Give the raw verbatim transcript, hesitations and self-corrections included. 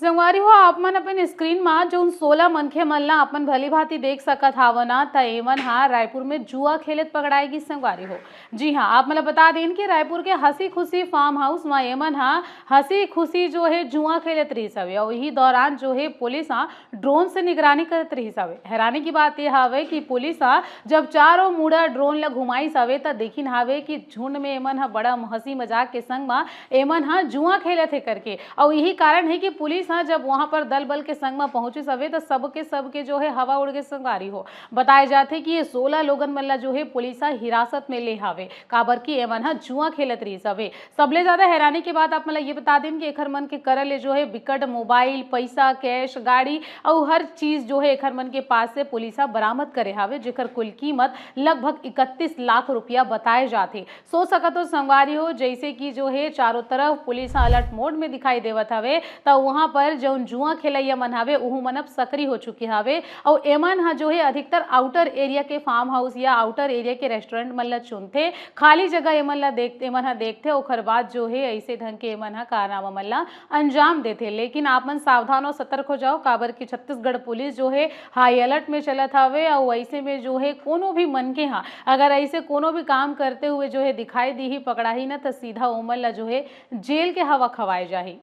संगवारी हो, आप मन अपन स्क्रीन मा जोन सोलह मनखे मन ला अपन भली भांति देख सकत हाव ना, त एमन हा रायपुर में जुआ खेलत पकड़ाए गिस संगवारी हो। जी हाँ, आप मन ला बता देन कि रायपुर के हंसी खुशी फार्म हाउस मा एमन हा हंसी खुशी जो है जुआ खेलत रहिस हवे, और यही दौरान जो है पुलिस हा ड्रोन से निगरानी करत रहिस हवे। हैरानी की बात ये हवे कि पुलिस हा जब चारों मुड़ा ड्रोन ला घुमाइस हवे, त देखिन हवे कि झुंड में एमन हा बड़ा हंसी मजाक के संग मा एमन हा जुआ खेलत हे करके। और यही कारण है कि पुलिस हा जब वहां पर दल बल के संग मा पहुंचिस हवे, त सबके सबके जो है हवा उड़ गे संगवारी हो। बताए जाथे कि ये सोलह लोगन मन ला जो है पुलिस हा हिरासत में ले हावे, काबर कि एमन हा जुआ खेलत रहिस हवे। सबले ज्यादा हैरानी के बात आप मन ला ये बता देन कि एखर मन के करा ले जो है बिकट मोबाइल, पैसा, कैश, गाड़ी और हर चीज जो है एखर मन के पास से पुलिस हा बरामद करे हावे, जेकर कुल कीमत लगभग इकतीस लाख रुपया बताए जाथे। सोच सकत हो संगवारी हो, जैसे कि जो है चारों तरफ पुलिस हा अलर्ट मोड में दिखाई देवत हवे, त वहां पर जौन जुआ खेलैया मन हवे, उहू मन अब सक्रिय हो चुके हवे। और एमन हा जो है अधिकतर आउटर एरिया के फार्म हाउस या आउटर एरिया के रेस्टोरेंट मन ला चुनथे। खाली जगह एमन ला देख, एमन हा देखथे, ओखर बाद जो है ऐसे ढंग के एमन हा कारनामा मन ला अंजाम देथे। लेकिन आप मन सावधान और सतर्क हो जाओ, काबर कि छत्तीसगढ़ पुलिस जो है हाई अलर्ट में चलत हवे, और ऐसे में जो है कोनो भी मनखे हा अगर ऐसे कोनो भी काम करते हुए जो है दिखाई दीही, पकड़ाही ना, त सीधा ओमन ला जो है जेल के हवा खवाए जाही।